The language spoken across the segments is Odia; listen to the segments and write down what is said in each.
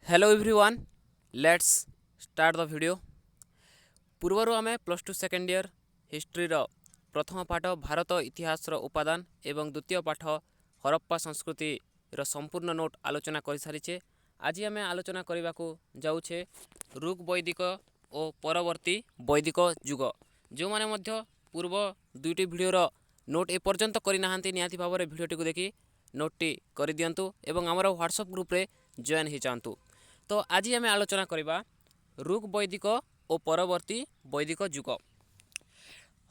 Hello everyone, let's start the video. ପୂର୍ବରୁ ଆମେ ପ୍ଲସ୍ ଟୁ ସେକେଣ୍ଡ ଇୟର୍ ହିଷ୍ଟ୍ରିର ପ୍ରଥମ ପାଠ ଭାରତ ଇତିହାସର ଉପାଦାନ ଏବଂ ଦ୍ୱିତୀୟ ପାଠ ହରପ୍ପା ସଂସ୍କୃତିର ସମ୍ପୂର୍ଣ୍ଣ ନୋଟ୍ ଆଲୋଚନା କରିସାରିଛେ। ଆଜି ଆମେ ଆଲୋଚନା କରିବାକୁ ଯାଉଛେ ଋକ୍ ବୈଦିକ ଓ ପରବର୍ତ୍ତୀ ବୈଦିକ ଯୁଗ। ଯେଉଁମାନେ ମଧ୍ୟ ପୂର୍ବ ଦୁଇଟି ଭିଡ଼ିଓର ନୋଟ୍ ଏପର୍ଯ୍ୟନ୍ତ କରିନାହାନ୍ତି, ନିହାତି ଭାବରେ ଭିଡ଼ିଓଟିକୁ ଦେଖି ନୋଟ୍ଟି କରିଦିଅନ୍ତୁ ଏବଂ ଆମର ହ୍ୱାଟ୍ସଆପ୍ ଗ୍ରୁପ୍ରେ ଜଏନ୍ ହେଇଯାଆନ୍ତୁ। ତ ଆଜି ଆମେ ଆଲୋଚନା କରିବା ଋକ୍ ବୈଦିକ ଓ ପରବର୍ତ୍ତୀ ବୈଦିକ ଯୁଗ।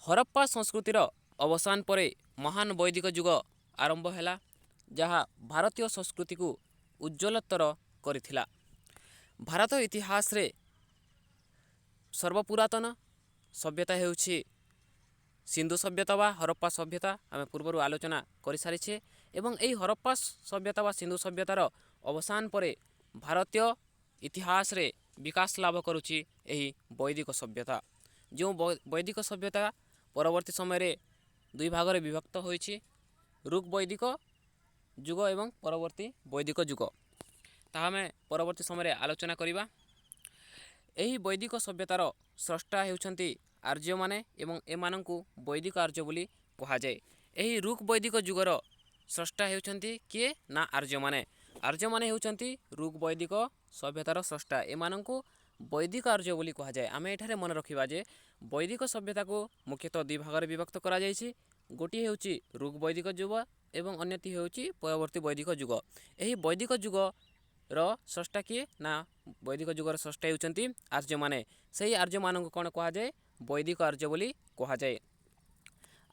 ହରପ୍ପା ସଂସ୍କୃତିର ଅବସାନ ପରେ ମହାନ ବୈଦିକ ଯୁଗ ଆରମ୍ଭ ହେଲା, ଯାହା ଭାରତୀୟ ସଂସ୍କୃତିକୁ ଉଜ୍ଜ୍ୱଳତର କରିଥିଲା। ଭାରତ ଇତିହାସରେ ସର୍ବପୁରାତନ ସଭ୍ୟତା ହେଉଛି ସିନ୍ଧୁ ସଭ୍ୟତା ବା ହରପ୍ପା ସଭ୍ୟତା। ଆମେ ପୂର୍ବରୁ ଆଲୋଚନା କରିସାରିଛେ ଏବଂ ଏହି ହରପ୍ପା ସଭ୍ୟତା ବା ସିନ୍ଧୁ ସଭ୍ୟତାର ଅବସାନ ପରେ ଭାରତୀୟ ଇତିହାସରେ ବିକାଶ ଲାଭ କରୁଛି ଏହି ବୈଦିକ ସଭ୍ୟତା, ଯେଉଁ ବୈଦିକ ସଭ୍ୟତା ପରବର୍ତ୍ତୀ ସମୟରେ ଦୁଇ ଭାଗରେ ବିଭକ୍ତ ହୋଇଛି, ଋକ୍ ବୈଦିକ ଯୁଗ ଏବଂ ପରବର୍ତ୍ତୀ ବୈଦିକ ଯୁଗ। ତାହା ଆମେ ପରବର୍ତ୍ତୀ ସମୟରେ ଆଲୋଚନା କରିବା। ଏହି ବୈଦିକ ସଭ୍ୟତାର ସ୍ରଷ୍ଟା ହେଉଛନ୍ତି ଆର୍ଯ୍ୟମାନେ ଏବଂ ଏମାନଙ୍କୁ ବୈଦିକ ଆର୍ଯ୍ୟ ବୋଲି କୁହାଯାଏ। ଏହି ଋକ୍ ବୈଦିକ ଯୁଗର ସ୍ରଷ୍ଟା ହେଉଛନ୍ତି କିଏ ନା ଆର୍ଯ୍ୟମାନେ। ଆର୍ଯ୍ୟମାନେ ହେଉଛନ୍ତି ଋକ୍ ବୈଦିକ ସଭ୍ୟତାର ସ୍ରଷ୍ଟା। ଏମାନଙ୍କୁ ବୈଦିକ ଆର୍ଯ୍ୟ ବୋଲି କୁହାଯାଏ। ଆମେ ଏଠାରେ ମନେ ରଖିବା ଯେ ବୈଦିକ ସଭ୍ୟତାକୁ ମୁଖ୍ୟତଃ ଦୁଇ ଭାଗରେ ବିଭକ୍ତ କରାଯାଇଛି। ଗୋଟିଏ ହେଉଛି ଋକ୍ ବୈଦିକ ଯୁଗ ଏବଂ ଅନ୍ୟଟି ହେଉଛି ପରବର୍ତ୍ତୀ ବୈଦିକ ଯୁଗ। ଏହି ବୈଦିକ ଯୁଗର ସ୍ରଷ୍ଟା କିଏ ନା ବୈଦିକ ଯୁଗର ସ୍ରଷ୍ଟା ହେଉଛନ୍ତି ଆର୍ଯ୍ୟମାନେ। ସେହି ଆର୍ଯ୍ୟମାନଙ୍କୁ କ'ଣ କୁହାଯାଏ? ବୈଦିକ ଆର୍ଯ୍ୟ ବୋଲି କୁହାଯାଏ।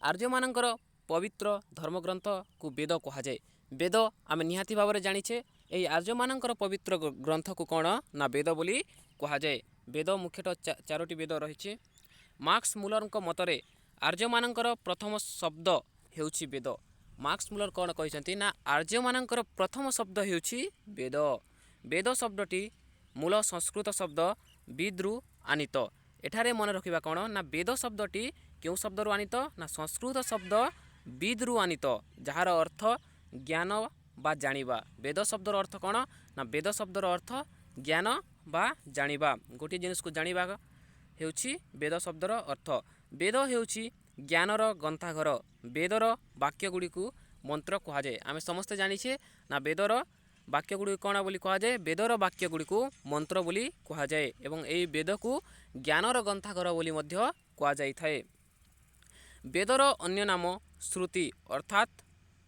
ଆର୍ଯ୍ୟମାନଙ୍କର ପବିତ୍ର ଧର୍ମଗ୍ରନ୍ଥକୁ ବେଦ କୁହାଯାଏ। ବେଦ ଆମେ ନିହାତି ଭାବରେ ଜାଣିଛେ। ଏହି ଆର୍ଯ୍ୟମାନଙ୍କର ପବିତ୍ର ଗ୍ରନ୍ଥକୁ କ'ଣ ନା ବେଦ ବୋଲି କୁହାଯାଏ। ବେଦ ମୁଖ୍ୟତଃ ଚାରୋଟି ବେଦ ରହିଛି। ମାର୍କ୍ସ ମୁଲରଙ୍କ ମତରେ ଆର୍ଯ୍ୟମାନଙ୍କର ପ୍ରଥମ ଶବ୍ଦ ହେଉଛି ବେଦ। ମାର୍କ୍ସ ମୁଲର କ'ଣ କହିଛନ୍ତି ନା ଆର୍ଯ୍ୟମାନଙ୍କର ପ୍ରଥମ ଶବ୍ଦ ହେଉଛି ବେଦ। ବେଦ ଶବ୍ଦଟି ମୂଳ ସଂସ୍କୃତ ଶବ୍ଦ ବିଦ୍ରୁ ଆନିତ। ଏଠାରେ ମନେ ରଖିବା କ'ଣ ନା ବେଦ ଶବ୍ଦଟି କେଉଁ ଶବ୍ଦରୁ ଆନିତ ନା ସଂସ୍କୃତ ଶବ୍ଦ ବିଦ୍ରୁ ଆନିତ, ଯାହାର ଅର୍ଥ ଜ୍ଞାନ ବା ଜାଣିବା। ବେଦ ଶବ୍ଦର ଅର୍ଥ କ'ଣ ନା ବେଦ ଶବ୍ଦର ଅର୍ଥ ଜ୍ଞାନ ବା ଜାଣିବା। ଗୋଟିଏ ଜିନିଷକୁ ଜାଣିବା ହେଉଛି ବେଦ ଶବ୍ଦର ଅର୍ଥ। ବେଦ ହେଉଛି ଜ୍ଞାନର ଗନ୍ତାଘର। ବେଦର ବାକ୍ୟ ଗୁଡ଼ିକୁ ମନ୍ତ୍ର କୁହାଯାଏ। ଆମେ ସମସ୍ତେ ଜାଣିଛେ ନା ବେଦର ବାକ୍ୟ ଗୁଡ଼ିକୁ କ'ଣ ବୋଲି କୁହାଯାଏ? ବେଦର ବାକ୍ୟ ଗୁଡ଼ିକୁ ମନ୍ତ୍ର ବୋଲି କୁହାଯାଏ ଏବଂ ଏହି ବେଦକୁ ଜ୍ଞାନର ଗନ୍ତାଘର ବୋଲି ମଧ୍ୟ କୁହାଯାଇଥାଏ। ବେଦର ଅନ୍ୟ ନାମ ଶ୍ରୁତି, ଅର୍ଥାତ୍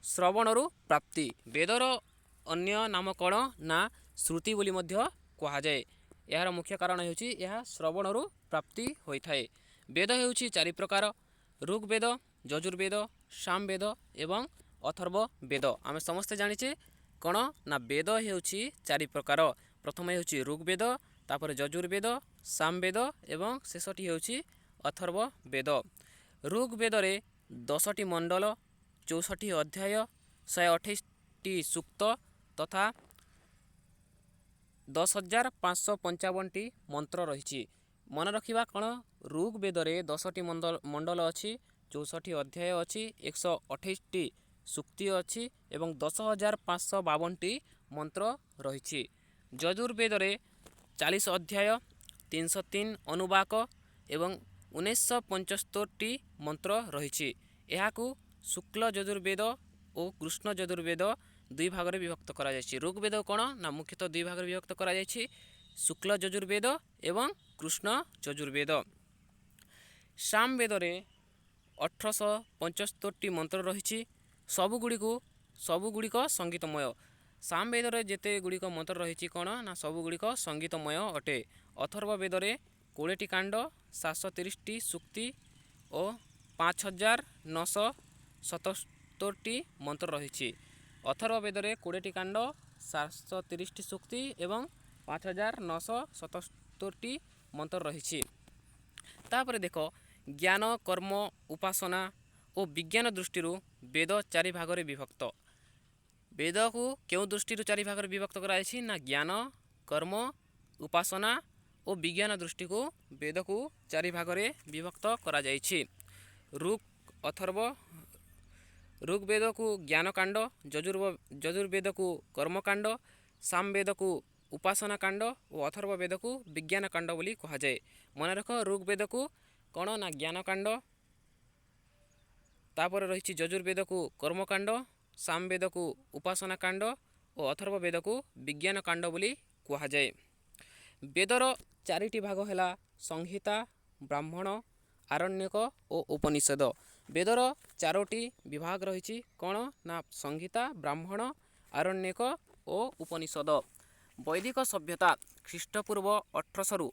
ଶ୍ରବଣରୁ ପ୍ରାପ୍ତି। ବେଦର ଅନ୍ୟ ନାମ କ'ଣ ନା ଶ୍ରୁତି ବୋଲି ମଧ୍ୟ କୁହାଯାଏ। ଏହାର ମୁଖ୍ୟ କାରଣ ହେଉଛି ଏହା ଶ୍ରବଣରୁ ପ୍ରାପ୍ତି ହୋଇଥାଏ। ବେଦ ହେଉଛି ଚାରି ପ୍ରକାର: ଋଗ୍ବେଦ, ଯଜୁର୍ବେଦ, ସାମବେଦ ଏବଂ ଅଥର୍ବ ବେଦ। ଆମେ ସମସ୍ତେ ଜାଣିଛେ କ'ଣ ନା ବେଦ ହେଉଛି ଚାରି ପ୍ରକାର। ପ୍ରଥମେ ହେଉଛି ଋଗ୍ବେଦ, ତାପରେ ଯଜୁର୍ବେଦ, ସାମବେଦ ଏବଂ ଶେଷଟି ହେଉଛି ଅଥର୍ବ ବେଦ। ଋଗ୍ବେଦରେ 10ଟି ମଣ୍ଡଳ, 64 ଅଧ୍ୟାୟ, 128ଟି ସୂକ୍ତ ତଥା 10,555ଟି ମନ୍ତ୍ର ରହିଛି। ମନେ ରଖିବା କ'ଣ? ଋଗ୍ବେଦରେ 10ଟି ମଣ୍ଡଳ ଅଛି, 64 ଅଧ୍ୟାୟ ଅଛି, 128ଟି ସୂକ୍ତି ଅଛି ଏବଂ 10,552ଟି ମନ୍ତ୍ର ରହିଛି। ଯଜୁର୍ବେଦରେ 40 ଅଧ୍ୟାୟ, 303 ଅନୁବାକ ଏବଂ 1975ଟି ମନ୍ତ୍ର ରହିଛି। ଏହାକୁ ଶୁକ୍ଲ ଯଜୁର୍ବେଦ ଓ କୃଷ୍ଣ ଯଜୁର୍ବେଦ ଦୁଇ ଭାଗରେ ବିଭକ୍ତ କରାଯାଇଛି। ଋଗ୍ବେଦ କ'ଣ ନା ମୁଖ୍ୟତଃ ଦୁଇ ଭାଗରେ ବିଭକ୍ତ କରାଯାଇଛି, ଶୁକ୍ଲ ଯଜୁର୍ବେଦ ଏବଂ କୃଷ୍ଣ ଯଜୁର୍ବେଦ। ସାମବେଦରେ 1875ଟି ମନ୍ତ୍ର ରହିଛି। ସବୁଗୁଡ଼ିକ ସଙ୍ଗୀତମୟ। ସାମବେଦରେ ଯେତେ ଗୁଡ଼ିକ ମନ୍ତ୍ର ରହିଛି କ'ଣ ନା ସବୁଗୁଡ଼ିକ ସଙ୍ଗୀତମୟ ଅଟେ। ଅଥର୍ବ ବେଦରେ 20ଟି କାଣ୍ଡ, 730ଟି ସୂକ୍ତି ଓ 5977ଟି ମନ୍ତ୍ର ରହିଛି। ଅଥର୍ବ ବେଦରେ 20ଟି କାଣ୍ଡ, 730ଟି ସୂକ୍ତି ଏବଂ 5977ଟି ମନ୍ତ୍ର ରହିଛି। ତାପରେ ଦେଖ, ଜ୍ଞାନ, କର୍ମ, ଉପାସନା ଓ ବିଜ୍ଞାନ ଦୃଷ୍ଟିରୁ ବେଦ ଚାରି ଭାଗରେ ବିଭକ୍ତ। ବେଦକୁ କେଉଁ ଦୃଷ୍ଟିରୁ ଚାରି ଭାଗରେ ବିଭକ୍ତ କରାଯାଇଛି ନା ଜ୍ଞାନ, କର୍ମ, ଉପାସନା ଓ ବିଜ୍ଞାନ ଦୃଷ୍ଟିକୁ ବେଦକୁ ଚାରି ଭାଗରେ ବିଭକ୍ତ କରାଯାଇଛି। ଋକ୍, ଅଥର୍ବ, ଋଗ୍ବେଦକୁ ଜ୍ଞାନକାଣ୍ଡ, ଯଜୁର୍ବେଦକୁ କର୍ମକାଣ୍ଡ, ସାମବେଦକୁ ଉପାସନା କାଣ୍ଡ ଓ ଅଥର୍ବ ବେଦକୁ ବିଜ୍ଞାନ କାଣ୍ଡ ବୋଲି କୁହାଯାଏ। ମନେ ରଖ, ଋଗ୍ବେଦକୁ କ'ଣ ନା ଜ୍ଞାନକାଣ୍ଡ, ତାପରେ ରହିଛି ଯଜୁର୍ବେଦକୁ କର୍ମକାଣ୍ଡ, ସାମବେଦକୁ ଉପାସନା କାଣ୍ଡ ଓ ଅଥର୍ବ ବେଦକୁ ବିଜ୍ଞାନ କାଣ୍ଡ ବୋଲି କୁହାଯାଏ। ବେଦର ଚାରିଟି ଭାଗ ହେଲା ସଂହିତା, ବ୍ରାହ୍ମଣ, ଆରଣ୍ୟକ ଓ ଉପନିଷଦ। ବେଦର ଚାରୋଟି ବିଭାଗ ରହିଛି କ'ଣ ନା ସଂହିତା, ବ୍ରାହ୍ମଣ, ଆରଣ୍ୟକ ଓ ଉପନିଷଦ। ବୈଦିକ ସଭ୍ୟତା ଖ୍ରୀଷ୍ଟପୂର୍ବ 1800ରୁ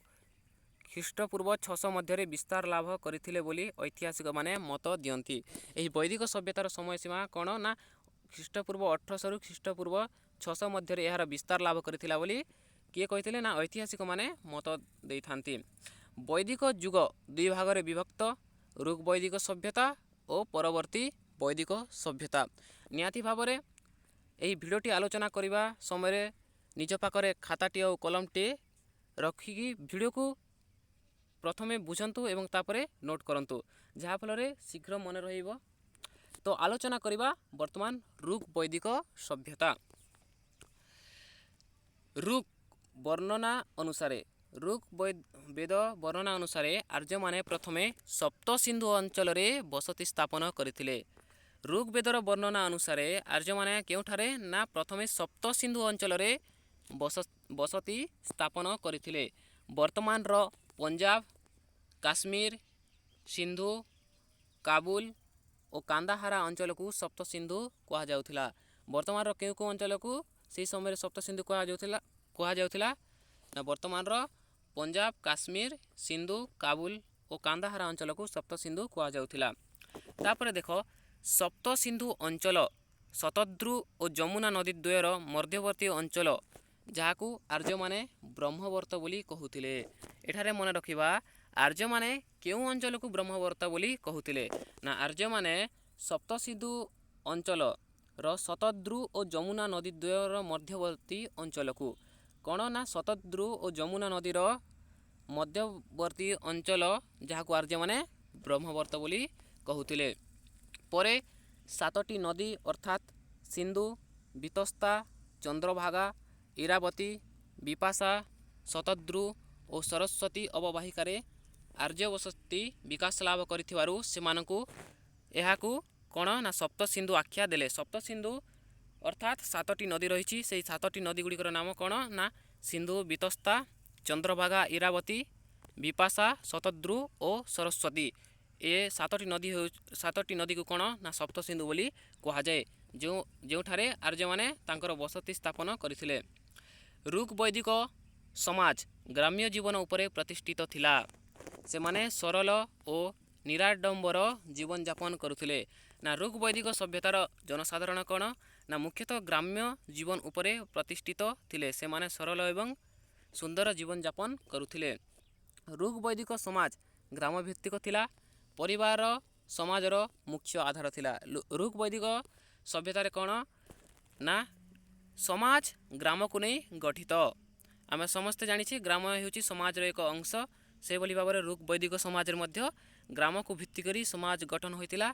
ଖ୍ରୀଷ୍ଟପୂର୍ବ 600 ମଧ୍ୟରେ ବିସ୍ତାର ଲାଭ କରିଥିଲେ ବୋଲି ଐତିହାସିକମାନେ ମତ ଦିଅନ୍ତି। ଏହି ବୈଦିକ ସଭ୍ୟତାର ସମୟସୀମା କ'ଣ ନା ଖ୍ରୀଷ୍ଟପୂର୍ବ 1800ରୁ ଖ୍ରୀଷ୍ଟପୂର୍ବ 600 ମଧ୍ୟରେ ଏହାର ବିସ୍ତାର ଲାଭ କରିଥିଲା ବୋଲି କିଏ କହିଥିଲେ ନା ଐତିହାସିକମାନେ ମତ ଦେଇଥାନ୍ତି। ବୈଦିକ ଯୁଗ ଦୁଇ ଭାଗରେ ବିଭକ୍ତ, ଋକ୍ ବୈଦିକ ସଭ୍ୟତା ଓ ପରବର୍ତ୍ତୀ ବୈଦିକ ସଭ୍ୟତା। ନିହାତି ଭାବରେ ଏହି ଭିଡ଼ିଓଟି ଆଲୋଚନା କରିବା ସମୟରେ ନିଜ ପାଖରେ ଖାତାଟି ଆଉ କଲମଟିଏ ରଖିକି ଭିଡ଼ିଓକୁ ପ୍ରଥମେ ବୁଝନ୍ତୁ ଏବଂ ତାପରେ ନୋଟ୍ କରନ୍ତୁ, ଯାହାଫଳରେ ଶୀଘ୍ର ମନେ ରହିବ। ତ ଆଲୋଚନା କରିବା ବର୍ତ୍ତମାନ ଋକ୍ ବୈଦିକ ସଭ୍ୟତା। ଋକ୍ ବର୍ଣ୍ଣନା ଅନୁସାରେ, ଋକ୍ ବେଦ ବର୍ଣ୍ଣନା ଅନୁସାରେ ଆର୍ଯ୍ୟମାନେ ପ୍ରଥମେ ସପ୍ତସିନ୍ଧୁ ଅଞ୍ଚଳରେ ବସତି ସ୍ଥାପନ କରିଥିଲେ। ଋକ୍ ବେଦର ବର୍ଣ୍ଣନା ଅନୁସାରେ ଆର୍ଯ୍ୟମାନେ କେଉଁଠାରେ ନା ପ୍ରଥମେ ସପ୍ତସିନ୍ଧୁ ଅଞ୍ଚଳରେ ବସତି ସ୍ଥାପନ କରିଥିଲେ। ବର୍ତ୍ତମାନର ପଞ୍ଜାବ, କାଶ୍ମୀର, ସିନ୍ଧୁ, କାବୁଲ ଓ କାନ୍ଦାହାରା ଅଞ୍ଚଳକୁ ସପ୍ତସିନ୍ଧୁ କୁହାଯାଉଥିଲା। ବର୍ତ୍ତମାନର କେଉଁ କେଉଁ ଅଞ୍ଚଳକୁ ସେହି ସମୟରେ ସପ୍ତସିନ୍ଧୁ କୁହାଯାଉଥିଲା ନା ବର୍ତ୍ତମାନର ପଞ୍ଜାବ, କାଶ୍ମୀର, ସିନ୍ଧୁ, କାବୁଲ ଓ କାନ୍ଦାହାରା ଅଞ୍ଚଳକୁ ସପ୍ତସିନ୍ଧୁ କୁହାଯାଉଥିଲା। ତାପରେ ଦେଖ, ସପ୍ତସିନ୍ଧୁ ଅଞ୍ଚଳ ଶତଦ୍ରୁ ଓ ଯମୁନା ନଦୀ ଦ୍ୱୟର ମଧ୍ୟବର୍ତ୍ତୀ ଅଞ୍ଚଳ, ଯାହାକୁ ଆର୍ଯ୍ୟମାନେ ବ୍ରହ୍ମବର୍ତ୍ତ ବୋଲି କହୁଥିଲେ। ଏଠାରେ ମନେ ରଖିବା, ଆର୍ଯ୍ୟମାନେ କେଉଁ ଅଞ୍ଚଳକୁ ବ୍ରହ୍ମବର୍ତ୍ତ ବୋଲି କହୁଥିଲେ ନା ଆର୍ଯ୍ୟମାନେ ସପ୍ତସିନ୍ଧୁ ଅଞ୍ଚଳର ଶତଦ୍ରୁ ଓ ଯମୁନା ନଦୀ ଦ୍ୱୟର ମଧ୍ୟବର୍ତ୍ତୀ ଅଞ୍ଚଳକୁ କ'ଣ ନା ଶତଦ୍ରୁ ଓ ଯମୁନା ନଦୀର ମଧ୍ୟବର୍ତ୍ତୀ ଅଞ୍ଚଳ, ଯାହାକୁ ଆର୍ଯ୍ୟମାନେ ବ୍ରହ୍ମବର୍ତ୍ତ ବୋଲି କହୁଥିଲେ। ପରେ 7ଟି ନଦୀ ଅର୍ଥାତ୍ ସିନ୍ଧୁ, ବିତସ୍ତା, ଚନ୍ଦ୍ରଭାଗା, ଇରାବତୀ, ବିପାଶା, ଶତଦ୍ରୁ ଓ ସରସ୍ୱତୀ ଅବବାହିକାରେ ଆର୍ଯ୍ୟ ବସତି ବିକାଶ ଲାଭ କରିଥିବାରୁ ସେମାନଙ୍କୁ ଏହାକୁ କ'ଣ ନା ସପ୍ତସିନ୍ଧୁ ଆଖ୍ୟା ଦେଲେ। ସପ୍ତସିନ୍ଧୁ ଅର୍ଥାତ୍ 7ଟି ନଦୀ ରହିଛି। ସେଇ 7ଟି ନଦୀ ଗୁଡ଼ିକର ନାମ କ'ଣ ନା ସିନ୍ଧୁ, ବିତସ୍ତା, ଚନ୍ଦ୍ରଭାଗା, ଇରାବତୀ, ବିପାଶା, ଶତଦ୍ରୁ ଓ ସରସ୍ୱତୀ। ଏ 7ଟି ନଦୀ ହେଉ, 7ଟି ନଦୀକୁ କ'ଣ ନା ସପ୍ତସିନ୍ଧୁ ବୋଲି କୁହାଯାଏ, ଯେଉଁଠାରେ ଆର୍ଯ୍ୟମାନେ ତାଙ୍କର ବସତି ସ୍ଥାପନ କରିଥିଲେ। ଋକ୍ ବୈଦିକ ସମାଜ ଗ୍ରାମ୍ୟ ଜୀବନ ଉପରେ ପ୍ରତିଷ୍ଠିତ ଥିଲା। ସେମାନେ ସରଳ ଓ ନିରାଡମ୍ବର ଜୀବନଯାପନ କରୁଥିଲେ। ନା ଋକ୍ ବୈଦିକ ସଭ୍ୟତାର ଜନସାଧାରଣ କ'ଣ ନା ମୁଖ୍ୟତଃ ଗ୍ରାମ୍ୟ ଜୀବନ ଉପରେ ପ୍ରତିଷ୍ଠିତ ଥିଲେ। ସେମାନେ ସରଳ ଏବଂ ସୁନ୍ଦର ଜୀବନଯାପନ କରୁଥିଲେ। ଋକ୍ ବୈଦିକ ସମାଜ ଗ୍ରାମଭିତ୍ତିକ ଥିଲା। ପରିବାର ସମାଜର ମୁଖ୍ୟ ଆଧାର ଥିଲା। ଋକ୍ ବୈଦିକ ସଭ୍ୟତାରେ କ'ଣ ନା ସମାଜ ଗ୍ରାମକୁ ନେଇ ଗଠିତ। ଆମେ ସମସ୍ତେ ଜାଣିଛେ ଗ୍ରାମ ହେଉଛି ସମାଜର ଏକ ଅଂଶ। ସେହିଭଳି ଭାବରେ ଋକ୍ ବୈଦିକ ସମାଜରେ ମଧ୍ୟ ଗ୍ରାମକୁ ଭିତ୍ତି କରି ସମାଜ ଗଠନ ହୋଇଥିଲା।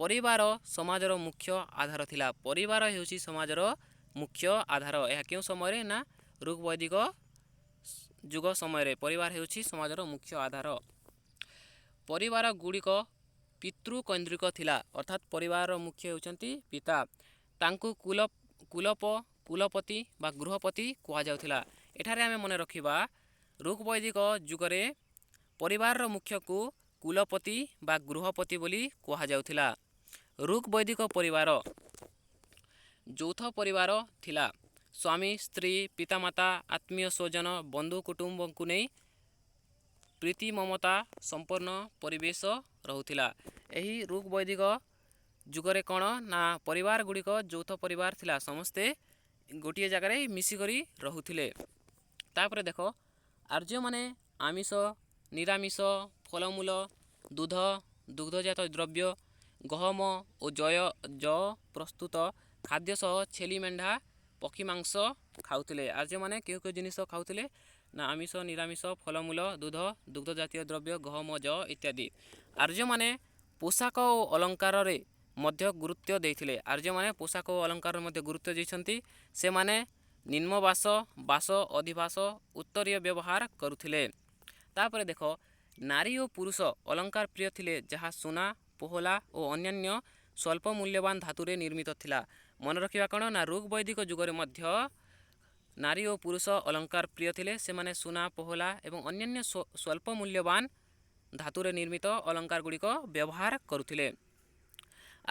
ପରିବାର ସମାଜର ମୁଖ୍ୟ ଆଧାର ଥିଲା। ପରିବାର ହେଉଛି ସମାଜର ମୁଖ୍ୟ ଆଧାର। ଏହା କେଉଁ ସମୟରେ ନା ଋକ୍ ବୈଦିକ ଯୁଗ ସମୟରେ ପରିବାର ହେଉଛି ସମାଜର ମୁଖ୍ୟ ଆଧାର। ପରିବାର ଗୁଡ଼ିକ ପିତୃକୈନ୍ଦ୍ରିକ ଥିଲା, ଅର୍ଥାତ୍ ପରିବାରର ମୁଖ୍ୟ ହେଉଛନ୍ତି ପିତା। ତାଙ୍କୁ କୁଲପ, କୁଲପତି ବା ଗୃହପତି କୁହାଯାଉଥିଲା। ଏଠାରେ ଆମେ ମନେ ରଖିବା, ଋକ୍ ବୈଦିକ ଯୁଗରେ ପରିବାରର ମୁଖ୍ୟକୁ କୁଲପତି ବା ଗୃହପତି ବୋଲି କୁହାଯାଉଥିଲା। ଋକ୍ ବୈଦିକ ପରିବାର ଯୌଥ ପରିବାର ଥିଲା। ସ୍ୱାମୀ, ସ୍ତ୍ରୀ, ପିତାମାତା, ଆତ୍ମୀୟ ସ୍ୱଜନ, ବନ୍ଧୁ କୁଟୁମ୍ବଙ୍କୁ ନେଇ ପ୍ରୀତି ମମତା ସମ୍ପନ୍ନ ପରିବେଶ ରହୁଥିଲା। ଏହି ଋକ୍ ବୈଦିକ ଯୁଗରେ କ'ଣ ନା ପରିବାର ଗୁଡ଼ିକ ଯୌଥ ପରିବାର ଥିଲା, ସମସ୍ତେ ଗୋଟିଏ ଜାଗାରେ ମିଶିକରି ରହୁଥିଲେ। ତାପରେ ଦେଖ, ଆର୍ଯ୍ୟମାନେ ଆମିଷ, ନିରାମିଷ, ଫଳମୂଳ, ଦୁଧ, ଦୁଗ୍ଧଜାତ ଦ୍ରବ୍ୟ, ଗହମ ଓ ଜଅ ପ୍ରସ୍ତୁତ ଖାଦ୍ୟ ସହ ଛେଳି, ମେଣ୍ଢା, ପକ୍ଷୀ ମାଂସ ଖାଉଥିଲେ। ଆର୍ଯ୍ୟମାନେ କେଉଁ କେଉଁ ଜିନିଷ ଖାଉଥିଲେ ନା ଆମିଷ, ନିରାମିଷ, ଫଳମୂଳ, ଦୁଧ, ଦୁଗ୍ଧ ଜାତୀୟ ଦ୍ରବ୍ୟ, ଗହମ, ଜଅ ଇତ୍ୟାଦି। ଆର୍ଯ୍ୟମାନେ ପୋଷାକ ଓ ଅଳଙ୍କାରରେ ମଧ୍ୟ ଗୁରୁତ୍ୱ ଦେଇଥିଲେ। ଆର୍ଯ୍ୟମାନେ ପୋଷାକ ଓ ଅଳଙ୍କାରରେ ମଧ୍ୟ ଗୁରୁତ୍ୱ ଦେଇଛନ୍ତି। ସେମାନେ ନିମ୍ନବାସ, ବାସ, ଅଧିବାସ, ଉତ୍ତରୀୟ ବ୍ୟବହାର କରୁଥିଲେ। ତାପରେ ଦେଖ, ନାରୀ ଓ ପୁରୁଷ ଅଳଙ୍କାର ପ୍ରିୟ ଥିଲେ, ଯାହା ସୁନା, ପୋହଲା ଓ ଅନ୍ୟାନ୍ୟ ସ୍ୱଳ୍ପ ମୂଲ୍ୟବାନ ଧାତୁରେ ନିର୍ମିତ ଥିଲା। ମନେ ରଖିବା କ'ଣ ନା ଋକ୍ ବୈଦିକ ଯୁଗରେ ମଧ୍ୟ ନାରୀ ଓ ପୁରୁଷ ଅଳଙ୍କାର ପ୍ରିୟ ଥିଲେ। ସେମାନେ ସୁନା, ପୋହଲା ଏବଂ ଅନ୍ୟାନ୍ୟ ସ୍ୱଳ୍ପ ମୂଲ୍ୟବାନ ଧାତୁରେ ନିର୍ମିତ ଅଳଙ୍କାର ଗୁଡ଼ିକ ବ୍ୟବହାର କରୁଥିଲେ।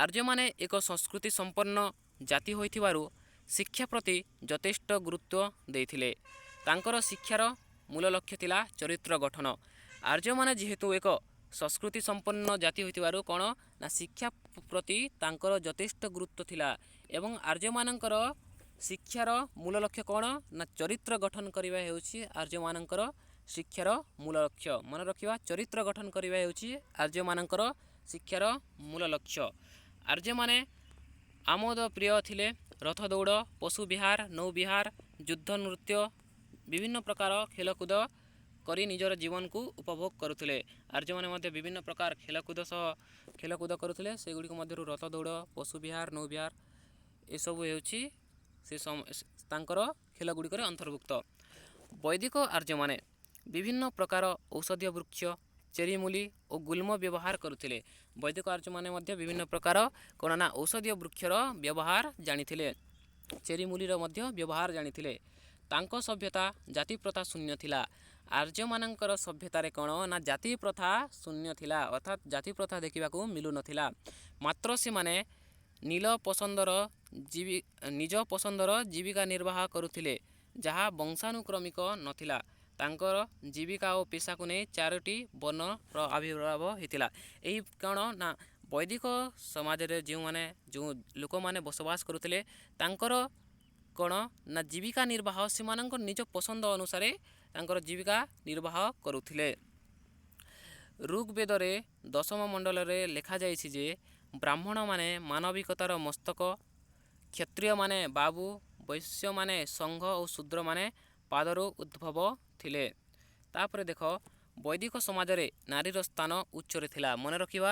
ଆର୍ଯ୍ୟମାନେ ଏକ ସଂସ୍କୃତି ସମ୍ପନ୍ନ ଜାତି ହୋଇଥିବାରୁ ଶିକ୍ଷା ପ୍ରତି ଯଥେଷ୍ଟ ଗୁରୁତ୍ୱ ଦେଇଥିଲେ। ତାଙ୍କର ଶିକ୍ଷାର ମୂଳ ଲକ୍ଷ୍ୟ ଥିଲା ଚରିତ୍ର ଗଠନ। ଆର୍ଯ୍ୟମାନେ ଯେହେତୁ ଏକ ସଂସ୍କୃତି ସମ୍ପନ୍ନ ଜାତି ହୋଇଥିବାରୁ କ'ଣ ନା ଶିକ୍ଷା ପ୍ରତି ତାଙ୍କର ଯଥେଷ୍ଟ ଗୁରୁତ୍ୱ ଥିଲା, ଏବଂ ଆର୍ଯ୍ୟମାନଙ୍କର ଶିକ୍ଷାର ମୂଳ ଲକ୍ଷ୍ୟ କ'ଣ ନା ଚରିତ୍ର ଗଠନ କରିବା ହେଉଛି ଆର୍ଯ୍ୟମାନଙ୍କର ଶିକ୍ଷାର ମୂଳ ଲକ୍ଷ୍ୟ। ମନେ ରଖିବା, ଚରିତ୍ର ଗଠନ କରିବା ହେଉଛି ଆର୍ଯ୍ୟମାନଙ୍କର ଶିକ୍ଷାର ମୂଳ ଲକ୍ଷ୍ୟ। ଆର୍ଯ୍ୟମାନେ ଆମୋଦ ପ୍ରିୟ ଥିଲେ। ରଥ ଦୌଡ଼, ପଶୁ ବିହାର, ନୌବିହାର, ଯୁଦ୍ଧ, ନୃତ୍ୟ, ବିଭିନ୍ନ ପ୍ରକାର ଖେଳକୁଦ କରି ନିଜର ଜୀବନକୁ ଉପଭୋଗ କରୁଥିଲେ। ଆର୍ଯ୍ୟମାନେ ମଧ୍ୟ ବିଭିନ୍ନ ପ୍ରକାର ଖେଳକୁଦ ସହ ଖେଳକୁଦ କରୁଥିଲେ। ସେଗୁଡ଼ିକ ମଧ୍ୟରୁ ରଥ ଦୌଡ଼, ପଶୁ ବିହାର, ନୌବିହାର ଏସବୁ ହେଉଛି ସେ ତାଙ୍କର ଖେଳ ଗୁଡ଼ିକରେ ଅନ୍ତର୍ଭୁକ୍ତ। ବୈଦିକ ଆର୍ଯ୍ୟମାନେ ବିଭିନ୍ନ ପ୍ରକାର ଔଷଧୀୟ ବୃକ୍ଷ, ଚେରିମୂଲି ଓ ଗୁଳ୍ମ ବ୍ୟବହାର କରୁଥିଲେ। ବୈଦିକ ଆର୍ଯ୍ୟମାନେ ମଧ୍ୟ ବିଭିନ୍ନ ପ୍ରକାର କ'ଣ ନା ଔଷଧୀୟ ବୃକ୍ଷର ବ୍ୟବହାର ଜାଣିଥିଲେ, ଚେରିମୂଲିର ମଧ୍ୟ ବ୍ୟବହାର ଜାଣିଥିଲେ। ତାଙ୍କ ସଭ୍ୟତା ଜାତି ପ୍ରଥା ଶୂନ୍ୟ ଥିଲା। ଆର୍ଯ୍ୟମାନଙ୍କର ସଭ୍ୟତାରେ କ'ଣ ନା ଜାତି ପ୍ରଥା ଶୂନ୍ୟ ଥିଲା, ଅର୍ଥାତ୍ ଜାତି ପ୍ରଥା ଦେଖିବାକୁ ମିଳୁନଥିଲା। ମାତ୍ର ସେମାନେ ନୀଳ ପସନ୍ଦର ଜୀବି ନିଜ ପସନ୍ଦର ଜୀବିକା ନିର୍ବାହ କରୁଥିଲେ, ଯାହା ବଂଶାନୁକ୍ରମିକ ନଥିଲା। ତାଙ୍କର ଜୀବିକା ଓ ପେଶାକୁ ନେଇ 4ଟି ବର୍ଣ୍ଣର ଆବିର୍ଭାବ ହେଇଥିଲା। ଏହି କ'ଣ ନା ବୈଦିକ ସମାଜରେ ଯେଉଁମାନେ ଯେଉଁ ଲୋକମାନେ ବସବାସ କରୁଥିଲେ, ତାଙ୍କର କ'ଣ ନା ଜୀବିକା ନିର୍ବାହ ସେମାନଙ୍କ ନିଜ ପସନ୍ଦ ଅନୁସାରେ ତାଙ୍କର ଜୀବିକା ନିର୍ବାହ କରୁଥିଲେ। ଋଗ୍ବେଦରେ ଦଶମ ମଣ୍ଡଳରେ ଲେଖାଯାଇଛି ଯେ ବ୍ରାହ୍ମଣମାନେ ମାନବିକତାର ମସ୍ତକ, କ୍ଷତ୍ରିୟମାନେ ବାବୁ, ବୈଶ୍ୟମାନେ ସଂଘ ଓ ଶୂଦ୍ରମାନେ ପାଦରୁ ଉଦ୍ଭବ ଥିଲେ। ତାପରେ ଦେଖ, ବୈଦିକ ସମାଜରେ ନାରୀର ସ୍ଥାନ ଉଚ୍ଚରେ ଥିଲା। ମନେ ରଖିବା,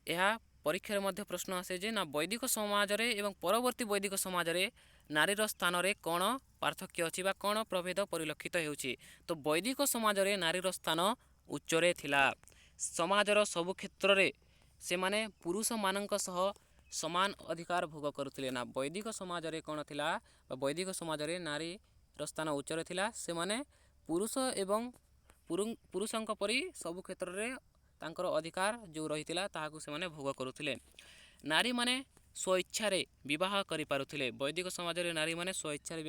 ଏହା ପରୀକ୍ଷାରେ ମଧ୍ୟ ପ୍ରଶ୍ନ ଆସେ ଯେ ନା ବୈଦିକ ସମାଜରେ ଏବଂ ପରବର୍ତ୍ତୀ ବୈଦିକ ସମାଜରେ ନାରୀର ସ୍ଥାନରେ କ'ଣ ପାର୍ଥକ୍ୟ ଅଛି ବା କ'ଣ ପ୍ରଭେଦ ପରିଲକ୍ଷିତ ହେଉଛି। ତ ବୈଦିକ ସମାଜରେ ନାରୀର ସ୍ଥାନ ଉଚ୍ଚରେ ଥିଲା। ସମାଜର ସବୁ କ୍ଷେତ୍ରରେ ସେମାନେ ପୁରୁଷମାନଙ୍କ ସହ ସମାନ ଅଧିକାର ଭୋଗ କରୁଥିଲେ। ନା ବୈଦିକ ସମାଜରେ କ'ଣ ଥିଲା ବା ବୈଦିକ ସମାଜରେ ନାରୀର ସ୍ଥାନ ଉଚ୍ଚରେ ଥିଲା। ସେମାନେ ପୁରୁଷ ଏବଂ ପୁରୁଷଙ୍କ ପରି ସବୁ କ୍ଷେତ୍ରରେ ତାଙ୍କର ଅଧିକାର ଯେଉଁ ରହିଥିଲା, ତାହାକୁ ସେମାନେ ଭୋଗ କରୁଥିଲେ। ନାରୀମାନେ ସ୍ୱଇଚ୍ଛାରେ ବିବାହ କରିପାରୁଥିଲେ। ବୈଦିକ ସମାଜରେ ନାରୀମାନେ ସ୍ୱଇଚ୍ଛାରେ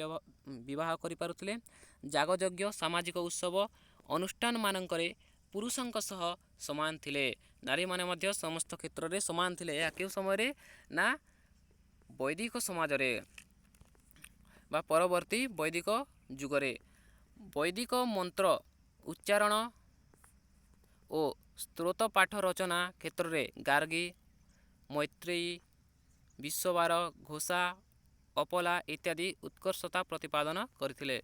ବିବାହ କରିପାରୁଥିଲେ। ଯାଗଯଜ୍ଞ, ସାମାଜିକ ଉତ୍ସବ ଅନୁଷ୍ଠାନ ମାନଙ୍କରେ ପୁରୁଷଙ୍କ ସହ ସମାନ ଥିଲେ। ନାରୀମାନେ ମଧ୍ୟ ସମସ୍ତ କ୍ଷେତ୍ରରେ ସମାନ ଥିଲେ। ଏହା କେଉଁ ସମୟରେ ନା ବୈଦିକ ସମାଜରେ ବା ପରବର୍ତ୍ତୀ ବୈଦିକ ଯୁଗରେ। ବୈଦିକ ମନ୍ତ୍ର ଉଚ୍ଚାରଣ ଓ ସ୍ତୋତ୍ର ପାଠ ରଚନା କ୍ଷେତ୍ରରେ ଗାର୍ଗୀ, ମୈତ୍ରେୟୀ, ବିଶ୍ୱବାର, ଘୋଷା, ଅପଲା ଇତ୍ୟାଦି ଉତ୍କର୍ଷତା ପ୍ରତିପାଦନ କରିଥିଲେ।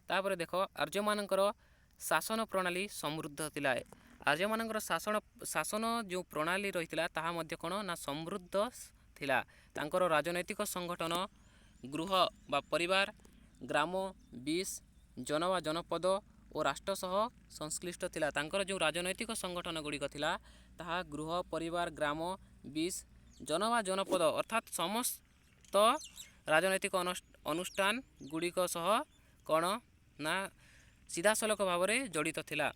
ତାପରେ ଦେଖ, ଆର୍ଯ୍ୟମାନଙ୍କର ଶାସନ ପ୍ରଣାଳୀ ସମୃଦ୍ଧ ଥିଲା। ଆର୍ଯ୍ୟମାନଙ୍କର ଶାସନ ଯେଉଁ ପ୍ରଣାଳୀ ରହିଥିଲା, ତାହା ମଧ୍ୟ କ'ଣ ନା ସମୃଦ୍ଧ ଥିଲା। ତାଙ୍କର ରାଜନୈତିକ ସଂଗଠନ ଗୃହ ବା ପରିବାର, ଗ୍ରାମ, ବିଶ, ଜନ ବା ଜନପଦ ଓ ରାଷ୍ଟ୍ର ସହ ସଂଶ୍ଳିଷ୍ଟ ଥିଲା। ତାଙ୍କର ଯେଉଁ ରାଜନୈତିକ ସଂଗଠନ ଗୁଡ଼ିକ ଥିଲା, ତାହା ଗୃହ, ପରିବାର, ଗ୍ରାମ, ବିଶ, ଜନ ବା ଜନପଦ, ଅର୍ଥାତ୍ ସମସ୍ତ ରାଜନୈତିକ ଅନୁଷ୍ଠାନ ଗୁଡ଼ିକ ସହ କ'ଣ ନା ସିଧାସଳଖ ଭାବରେ ଜଡ଼ିତ ଥିଲା।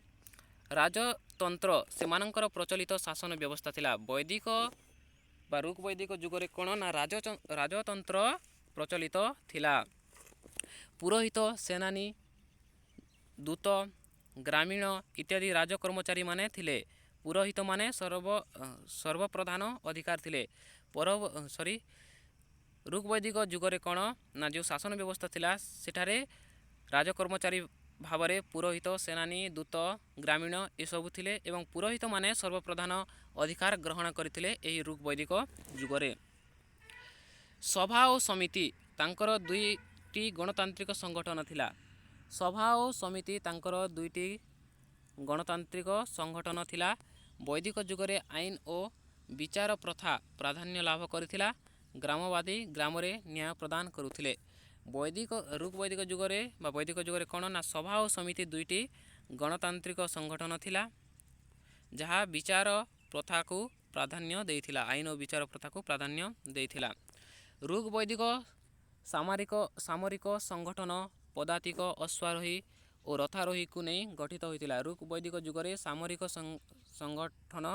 ରାଜତନ୍ତ୍ର ସେମାନଙ୍କର ପ୍ରଚଳିତ ଶାସନ ବ୍ୟବସ୍ଥା ଥିଲା। ବୈଦିକ ବା ଋକ୍ ବୈଦିକ ଯୁଗରେ କ'ଣ ନା ରାଜତନ୍ତ୍ର ପ୍ରଚଳିତ ଥିଲା। ପୁରୋହିତ, ସେନାନୀ, ଦୂତ, ଗ୍ରାମୀଣ ଇତ୍ୟାଦି ରାଜ କର୍ମଚାରୀମାନେ ଥିଲେ। ପୁରୋହିତମାନେ ସର୍ବପ୍ରଧାନ ଅଧିକାର ଥିଲେ। ପର ସରି ଋକ୍ ବୈଦିକ ଯୁଗରେ କ'ଣ ନା ଯେଉଁ ଶାସନ ବ୍ୟବସ୍ଥା ଥିଲା, ସେଠାରେ ରାଜକର୍ମଚାରୀ ଭାବରେ ପୁରୋହିତ, ସେନାନୀ, ଦୂତ, ଗ୍ରାମୀଣ ଏସବୁ ଥିଲେ ଏବଂ ପୁରୋହିତମାନେ ସର୍ବପ୍ରଧାନ ଅଧିକାର ଗ୍ରହଣ କରିଥିଲେ ଏହି ଋକ୍ ବୈଦିକ ଯୁଗରେ। ସଭା ଓ ସମିତି ତାଙ୍କର ଦୁଇଟି ଗଣତାନ୍ତ୍ରିକ ସଂଗଠନ ଥିଲା। ସଭା ଓ ସମିତି ତାଙ୍କର ଦୁଇଟି ଗଣତାନ୍ତ୍ରିକ ସଂଗଠନ ଥିଲା। ବୈଦିକ ଯୁଗରେ ଆଇନ ଓ ବିଚାର ପ୍ରଥା ପ୍ରାଧାନ୍ୟ ଲାଭ କରିଥିଲା। ଗ୍ରାମବାଦୀ ଗ୍ରାମରେ ନ୍ୟାୟ ପ୍ରଦାନ କରୁଥିଲେ। ବୈଦିକ ଋକ୍ ବୈଦିକ ଯୁଗରେ ବା ବୈଦିକ ଯୁଗରେ କ'ଣ ନା ସଭା ଓ ସମିତି ଦୁଇଟି ଗଣତାନ୍ତ୍ରିକ ସଂଗଠନ ଥିଲା, ଯାହା ବିଚାର ପ୍ରଥାକୁ ପ୍ରାଧାନ୍ୟ ଦେଇଥିଲା, ଆଇନ ଓ ବିଚାର ପ୍ରଥାକୁ ପ୍ରାଧାନ୍ୟ ଦେଇଥିଲା। ଋକ୍ ବୈଦିକ ସାମରିକ ସଂଗଠନ ପଦାତିକ, ଅଶ୍ୱାରୋହୀ ଓ ରଥାରୋହୀକୁ ନେଇ ଗଠିତ ହୋଇଥିଲା। ଋକ୍ ବୈଦିକ ଯୁଗରେ ସାମରିକ ସଂଗଠନ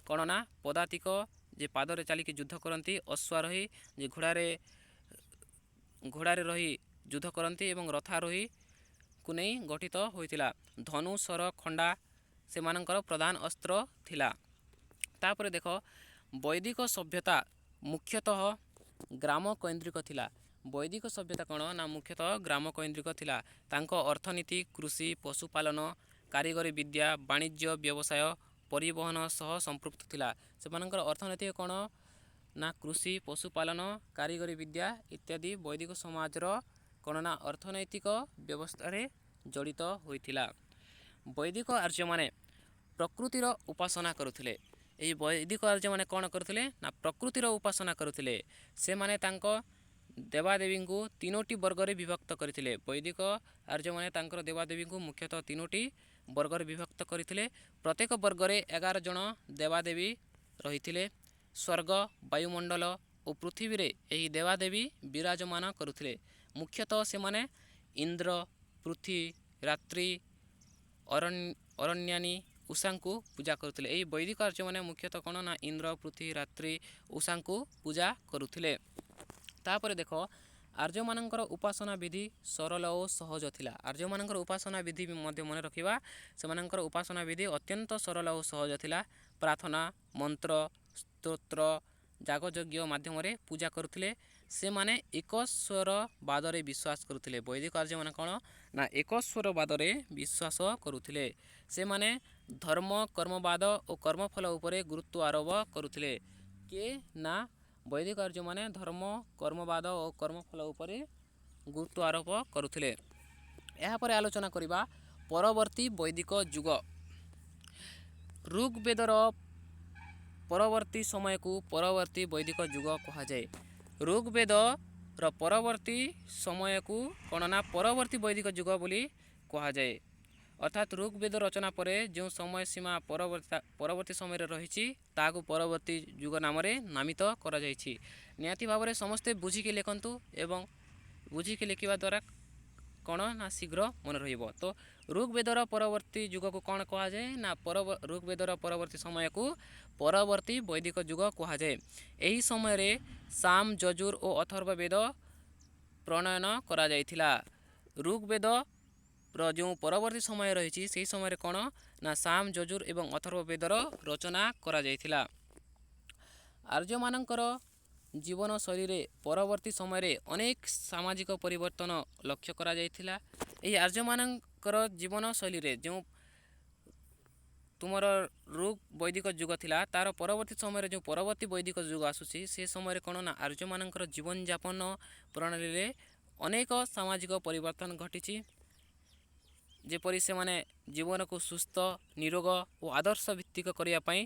କ'ଣ ନା ପଦାତିକ, ଯେ ପାଦରେ ଚାଲିକି ଯୁଦ୍ଧ କରନ୍ତି, ଅଶ୍ୱାରୋହୀ, ଯେ ଘୋଡ଼ାରେ ରହି ଯୁଦ୍ଧ କରନ୍ତି, ଏବଂ ରଥାରୋହୀକୁ ନେଇ ଗଠିତ ହୋଇଥିଲା। ଧନୁ, ଶର, ଖଣ୍ଡା ସେମାନଙ୍କର ପ୍ରଧାନ ଅସ୍ତ୍ର ଥିଲା। ତାପରେ ଦେଖ, ବୈଦିକ ସଭ୍ୟତା ମୁଖ୍ୟତଃ ଗ୍ରାମ କୈନ୍ଦ୍ରିକ ଥିଲା। ବୈଦିକ ସଭ୍ୟତା କ'ଣ ନା ମୁଖ୍ୟତଃ ଗ୍ରାମ କୈନ୍ଦ୍ରିକ ଥିଲା। ତାଙ୍କ ଅର୍ଥନୀତି କୃଷି, ପଶୁପାଳନ, କାରିଗରୀ ବିଦ୍ୟା, ବାଣିଜ୍ୟ, ବ୍ୟବସାୟ, ପରିବହନ ସହ ସମ୍ପୃକ୍ତ ଥିଲା। ସେମାନଙ୍କର ଅର୍ଥନୀତି କ'ଣ ନା କୃଷି, ପଶୁପାଳନ, କାରିଗରୀ ବିଦ୍ୟା ଇତ୍ୟାଦି ବୈଦିକ ସମାଜର କ'ଣ ନା ଅର୍ଥନୈତିକ ବ୍ୟବସ୍ଥାରେ ଜଡ଼ିତ ହୋଇଥିଲା। ବୈଦିକ ଆର୍ଯ୍ୟମାନେ ପ୍ରକୃତିର ଉପାସନା କରୁଥିଲେ। ଏହି ବୈଦିକ ଆର୍ଯ୍ୟମାନେ କ'ଣ କରୁଥିଲେ ନା ପ୍ରକୃତିର ଉପାସନା କରୁଥିଲେ। ସେମାନେ ତାଙ୍କ ଦେବାଦେବୀଙ୍କୁ ତିନୋଟି ବର୍ଗରେ ବିଭକ୍ତ କରିଥିଲେ। ବୈଦିକ ଆର୍ଯ୍ୟମାନେ ତାଙ୍କର ଦେବାଦେବୀଙ୍କୁ ମୁଖ୍ୟତଃ ତିନୋଟି ବର୍ଗରେ ବିଭକ୍ତ କରିଥିଲେ। ପ୍ରତ୍ୟେକ ବର୍ଗରେ 11 ଜଣ ଦେବାଦେବୀ ରହିଥିଲେ। ସ୍ୱର୍ଗ, ବାୟୁମଣ୍ଡଳ ଓ ପୃଥିବୀରେ ଏହି ଦେବାଦେବୀ ବିରାଜମାନ କରୁଥିଲେ। ମୁଖ୍ୟତଃ ସେମାନେ ଇନ୍ଦ୍ର, ପୃଥ୍ୱୀ, ରାତ୍ରି, ଅରଣ୍ୟାନୀ, ଉଷାଙ୍କୁ ପୂଜା କରୁଥିଲେ। ଏହି ବୈଦିକ ଆର୍ଯ୍ୟମାନେ ମୁଖ୍ୟତଃ କ'ଣ ନା ଇନ୍ଦ୍ର, ପୃଥ୍ୱୀ, ରାତ୍ରି, ଉଷାଙ୍କୁ ପୂଜା କରୁଥିଲେ। ତାପରେ ଦେଖ, ଆର୍ଯ୍ୟମାନଙ୍କର ଉପାସନା ବିଧି ସରଳ ଓ ସହଜ ଥିଲା। ଆର୍ଯ୍ୟମାନଙ୍କର ଉପାସନା ବିଧି ମଧ୍ୟ ମନେ ରଖିବା, ସେମାନଙ୍କର ଉପାସନା ବିଧି ଅତ୍ୟନ୍ତ ସରଳ ଓ ସହଜ ଥିଲା। ପ୍ରାର୍ଥନା, ମନ୍ତ୍ର, ସ୍ତୋତ୍ର, ଯାଗଯଜ୍ଞ ମାଧ୍ୟମରେ ପୂଜା କରୁଥିଲେ। ସେମାନେ ଏକଶ୍ୱରବାଦରେ ବିଶ୍ୱାସ କରୁଥିଲେ। ବୈଦିକ ଆର୍ଯ୍ୟମାନେ କ'ଣ ନା ଏକଶ୍ୱରବାଦରେ ବିଶ୍ୱାସ କରୁଥିଲେ। ସେମାନେ ଧର୍ମ, କର୍ମବାଦ ଓ କର୍ମଫଳ ଉପରେ ଗୁରୁତ୍ୱ ଆରୋପ କରୁଥିଲେ। କିଏ ନା ବୈଦିକ ଆର୍ଯ୍ୟମାନେ ଧର୍ମ, କର୍ମବାଦ ଓ କର୍ମଫଳ ଉପରେ ଗୁରୁତ୍ୱ ଆରୋପ କରୁଥିଲେ। ଏହାପରେ ଆଲୋଚନା କରିବା ପରବର୍ତ୍ତୀ ବୈଦିକ ଯୁଗ। ଋଗ୍ବେଦର ପରବର୍ତ୍ତୀ ସମୟକୁ ପରବର୍ତ୍ତୀ ବୈଦିକ ଯୁଗ କୁହାଯାଏ। ଋଗ୍ବେଦର ପରବର୍ତ୍ତୀ ସମୟକୁ କ'ଣ ନା ପରବର୍ତ୍ତୀ ବୈଦିକ ଯୁଗ ବୋଲି କୁହାଯାଏ। ଅର୍ଥାତ୍ ଋଗ୍ବେଦ ରଚନା ପରେ ଯେଉଁ ସମୟ ସୀମା ପରବର୍ତ୍ତୀ ସମୟରେ ରହିଛି, ତାହାକୁ ପରବର୍ତ୍ତୀ ଯୁଗ ନାମରେ ନାମିତ କରାଯାଇଛି। ନିହାତି ଭାବରେ ସମସ୍ତେ ବୁଝିକି ଲେଖନ୍ତୁ ଏବଂ ବୁଝିକି ଲେଖିବା ଦ୍ୱାରା କ'ଣ ନା ଶୀଘ୍ର ମନେ ରହିବ। ତ ଋଗ୍ବେଦର ପରବର୍ତ୍ତୀ ଯୁଗକୁ କ'ଣ କୁହାଯାଏ ନା ଋଗ୍ବେଦର ପରବର୍ତ୍ତୀ ସମୟକୁ ପରବର୍ତ୍ତୀ ବୈଦିକ ଯୁଗ କୁହାଯାଏ। ଏହି ସମୟରେ ସାମ, ଯଜୁର ଓ ଅଥର୍ବ ବେଦ ପ୍ରଣୟନ କରାଯାଇଥିଲା। ଋଗ୍ବେଦର ଯେଉଁ ପରବର୍ତ୍ତୀ ସମୟ ରହିଛି, ସେହି ସମୟରେ କ'ଣ ନା ସାମ, ଯଜୁର ଏବଂ ଅଥର୍ବ ବେଦର ରଚନା କରାଯାଇଥିଲା। ଆର୍ଯ୍ୟମାନଙ୍କର ଜୀବନଶୈଳୀରେ ପରବର୍ତ୍ତୀ ସମୟରେ ଅନେକ ସାମାଜିକ ପରିବର୍ତ୍ତନ ଲକ୍ଷ୍ୟ କରାଯାଇଥିଲା। ଏହି ଆର୍ଯ୍ୟମାନଙ୍କର ଜୀବନଶୈଳୀରେ ଯେଉଁ ତୁମର ଋକ୍ ବୈଦିକ ଯୁଗ ଥିଲା, ତାର ପରବର୍ତ୍ତୀ ସମୟରେ ଯେଉଁ ପରବର୍ତ୍ତୀ ବୈଦିକ ଯୁଗ ଆସୁଛି, ସେ ସମୟରେ କ'ଣ ନା ଆର୍ଯ୍ୟମାନଙ୍କର ଜୀବନଯାପନ ପ୍ରଣାଳୀରେ ଅନେକ ସାମାଜିକ ପରିବର୍ତ୍ତନ ଘଟିଛି। ଯେପରି ସେମାନେ ଜୀବନକୁ ସୁସ୍ଥ, ନିରୋଗ ଓ ଆଦର୍ଶ ଭିତ୍ତିକ କରିବା ପାଇଁ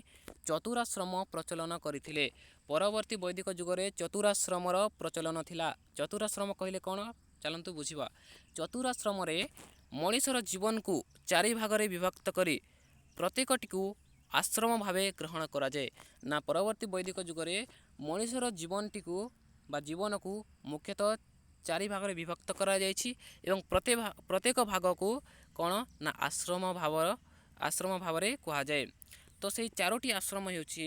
ଚତୁରାଶ୍ରମ ପ୍ରଚଳନ କରିଥିଲେ। ପରବର୍ତ୍ତୀ ବୈଦିକ ଯୁଗରେ ଚତୁରାଶ୍ରମର ପ୍ରଚଳନ ଥିଲା। ଚତୁରାଶ୍ରମ କହିଲେ କ'ଣ, ଚାଲନ୍ତୁ ବୁଝିବା। ଚତୁରାଶ୍ରମରେ ମଣିଷର ଜୀବନକୁ ଚାରି ଭାଗରେ ବିଭକ୍ତ କରି ପ୍ରତ୍ୟେକଟିକୁ ଆଶ୍ରମ ଭାବେ ଗ୍ରହଣ କରାଯାଏ। ନା ପରବର୍ତ୍ତୀ ବୈଦିକ ଯୁଗରେ ମଣିଷର ଜୀବନଟିକୁ ବା ଜୀବନକୁ ମୁଖ୍ୟତଃ ଚାରି ଭାଗରେ ବିଭକ୍ତ କରାଯାଇଛି ଏବଂ ପ୍ରତ୍ୟେକ ଭାଗକୁ କ'ଣ ନା ଆଶ୍ରମ ଭାବରେ କୁହାଯାଏ। ତ ସେଇ ଚାରୋଟି ଆଶ୍ରମ ହେଉଛି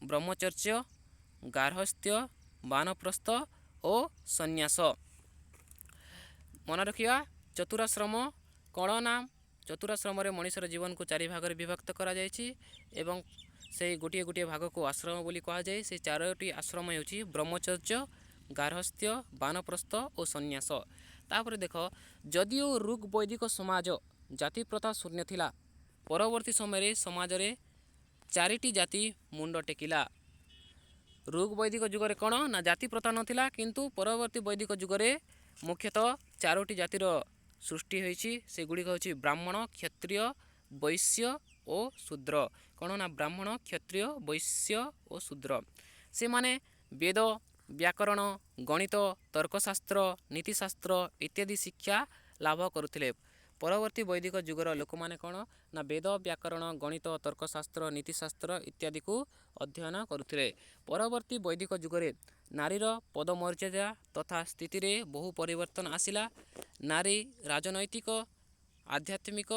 ବ୍ରହ୍ମଚର୍ଯ୍ୟ, ଗାର୍ହସ୍ଥ୍ୟ, ବାନପ୍ରସ୍ଥ ଓ ସନ୍ନ୍ୟାସ। ମନେ ରଖିବା, ଚତୁରାଶ୍ରମ କ'ଣ ନା ଚତୁରାଶ୍ରମରେ ମଣିଷର ଜୀବନକୁ ଚାରି ଭାଗରେ ବିଭକ୍ତ କରାଯାଇଛି ଏବଂ ସେଇ ଗୋଟିଏ ଗୋଟିଏ ଭାଗକୁ ଆଶ୍ରମ ବୋଲି କୁହାଯାଏ। ସେଇ ଚାରୋଟି ଆଶ୍ରମ ହେଉଛି ବ୍ରହ୍ମଚର୍ଯ୍ୟ, ଗାର୍ହସ୍ଥ୍ୟ, ବାନପ୍ରସ୍ଥ ଓ ସନ୍ନ୍ୟାସ। ତାପରେ ଦେଖ, ଯଦିଓ ଋକ୍ ବୈଦିକ ସମାଜ ଜାତି ପ୍ରଥା ଶୂନ୍ୟ ଥିଲା, ପରବର୍ତ୍ତୀ ସମୟରେ ସମାଜରେ ଚାରିଟି ଜାତି ମୁଣ୍ଡ ଟେକିଲା। ଋକ୍ ବୈଦିକ ଯୁଗରେ କ'ଣ ନା ଜାତି ପ୍ରଥା ନଥିଲା, କିନ୍ତୁ ପରବର୍ତ୍ତୀ ବୈଦିକ ଯୁଗରେ ମୁଖ୍ୟତଃ ଚାରୋଟି ଜାତିର ସୃଷ୍ଟି ହୋଇଛି। ସେଗୁଡ଼ିକ ହେଉଛି ବ୍ରାହ୍ମଣ, କ୍ଷତ୍ରିୟ, ବୈଶ୍ୟ ଓ ଶୂଦ୍ର। କ'ଣ ନା ବ୍ରାହ୍ମଣ, କ୍ଷତ୍ରିୟ, ବୈଶ୍ୟ ଓ ଶୂଦ୍ର। ସେମାନେ ବେଦ ବ୍ୟାକରଣ, ଗଣିତ, ତର୍କଶାସ୍ତ୍ର, ନୀତିଶାସ୍ତ୍ର ଇତ୍ୟାଦି ଶିକ୍ଷା ଲାଭ କରୁଥିଲେ। ପରବର୍ତ୍ତୀ ବୈଦିକ ଯୁଗର ଲୋକମାନେ କ'ଣ ନା ବେଦ, ବ୍ୟାକରଣ, ଗଣିତ, ତର୍କଶାସ୍ତ୍ର, ନୀତିଶାସ୍ତ୍ର ଇତ୍ୟାଦିକୁ ଅଧ୍ୟୟନ କରୁଥିଲେ। ପରବର୍ତ୍ତୀ ବୈଦିକ ଯୁଗରେ ନାରୀର ପଦମର୍ଯ୍ୟାଦା ତଥା ସ୍ଥିତିରେ ବହୁ ପରିବର୍ତ୍ତନ ଆସିଲା। ନାରୀ ରାଜନୈତିକ, ଆଧ୍ୟାତ୍ମିକ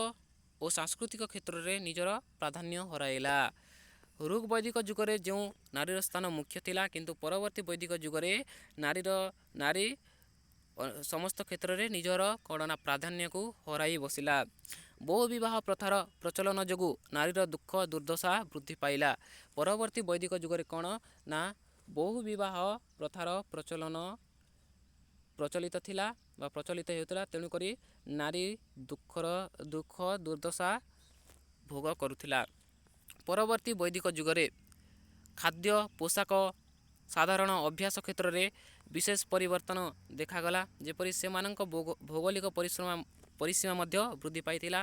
ଓ ସାଂସ୍କୃତିକ କ୍ଷେତ୍ରରେ ନିଜର ପ୍ରାଧାନ୍ୟ ହରାଇଲା। ଋକ୍ ବୈଦିକ ଯୁଗରେ ଯେଉଁ ନାରୀର ସ୍ଥାନ ମୁଖ୍ୟ ଥିଲା, କିନ୍ତୁ ପରବର୍ତ୍ତୀ ବୈଦିକ ଯୁଗରେ ନାରୀ ସମସ୍ତ କ୍ଷେତ୍ରରେ ନିଜର କ'ଣ ନା ପ୍ରାଧାନ୍ୟକୁ ହରାଇ ବସିଲା। ବହୁ ବିବାହ ପ୍ରଥାର ପ୍ରଚଳନ ଯୋଗୁଁ ନାରୀର ଦୁଃଖ ଦୁର୍ଦ୍ଦଶା ବୃଦ୍ଧି ପାଇଲା। ପରବର୍ତ୍ତୀ ବୈଦିକ ଯୁଗରେ କ'ଣ ନା ବହୁ ବିବାହ ପ୍ରଥାର ପ୍ରଚଳନ ପ୍ରଚଳିତ ଥିଲା ବା ପ୍ରଚଳିତ ହେଉଥିଲା, ତେଣୁକରି ନାରୀ ଦୁଃଖ ଦୁର୍ଦ୍ଦଶା ଭୋଗ କରୁଥିଲା। ପରବର୍ତ୍ତୀ ବୈଦିକ ଯୁଗରେ ଖାଦ୍ୟ, ପୋଷାକ, ସାଧାରଣ ଅଭ୍ୟାସ କ୍ଷେତ୍ରରେ ବିଶେଷ ପରିବର୍ତ୍ତନ ଦେଖାଗଲା। ଯେପରି ସେମାନଙ୍କ ଭୌଗୋଳିକ ପରିସୀମା ମଧ୍ୟ ବୃଦ୍ଧି ପାଇଥିଲା।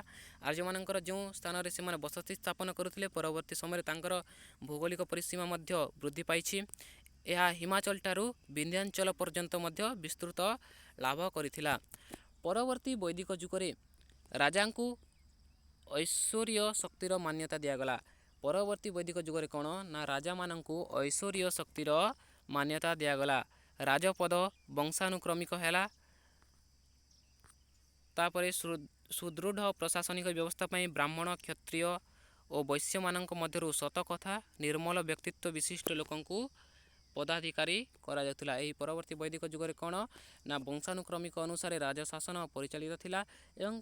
ଆର୍ଯ୍ୟମାନଙ୍କର ଯେଉଁ ସ୍ଥାନରେ ସେମାନେ ବସତି ସ୍ଥାପନ କରୁଥିଲେ, ପରବର୍ତ୍ତୀ ସମୟରେ ତାଙ୍କର ଭୌଗୋଳିକ ପରିସୀମା ମଧ୍ୟ ବୃଦ୍ଧି ପାଇଛି। ଏହା ହିମାଚଳ ଠାରୁ ବିନ୍ଧ୍ୟାଞ୍ଚଳ ପର୍ଯ୍ୟନ୍ତ ମଧ୍ୟ ବିସ୍ତୃତ ଲାଭ କରିଥିଲା। ପରବର୍ତ୍ତୀ ବୈଦିକ ଯୁଗରେ ରାଜାଙ୍କୁ ଐଶ୍ୱରୀୟ ଶକ୍ତିର ମାନ୍ୟତା ଦିଆଗଲା। ପରବର୍ତ୍ତୀ ବୈଦିକ ଯୁଗରେ କ'ଣ ନା ରାଜାମାନଙ୍କୁ ଐଶ୍ୱରୀୟ ଶକ୍ତିର ମାନ୍ୟତା ଦିଆଗଲା। ରାଜପଦ ବଂଶାନୁକ୍ରମିକ ହେଲା। ତାପରେ ସୁଦୃଢ଼ ପ୍ରଶାସନିକ ବ୍ୟବସ୍ଥା ପାଇଁ ବ୍ରାହ୍ମଣ, କ୍ଷତ୍ରିୟ ଓ ବୈଶ୍ୟମାନଙ୍କ ମଧ୍ୟରୁ ସତକଥା, ନିର୍ମଳ ବ୍ୟକ୍ତିତ୍ୱ ବିଶିଷ୍ଟ ଲୋକଙ୍କୁ ପଦାଧିକାରୀ କରାଯାଉଥିଲା। ଏହି ପରବର୍ତ୍ତୀ ବୈଦିକ ଯୁଗରେ କ'ଣ ନା ବଂଶାନୁକ୍ରମିକ ଅନୁସାରେ ରାଜଶାସନ ପରିଚାଳିତ ଥିଲା ଏବଂ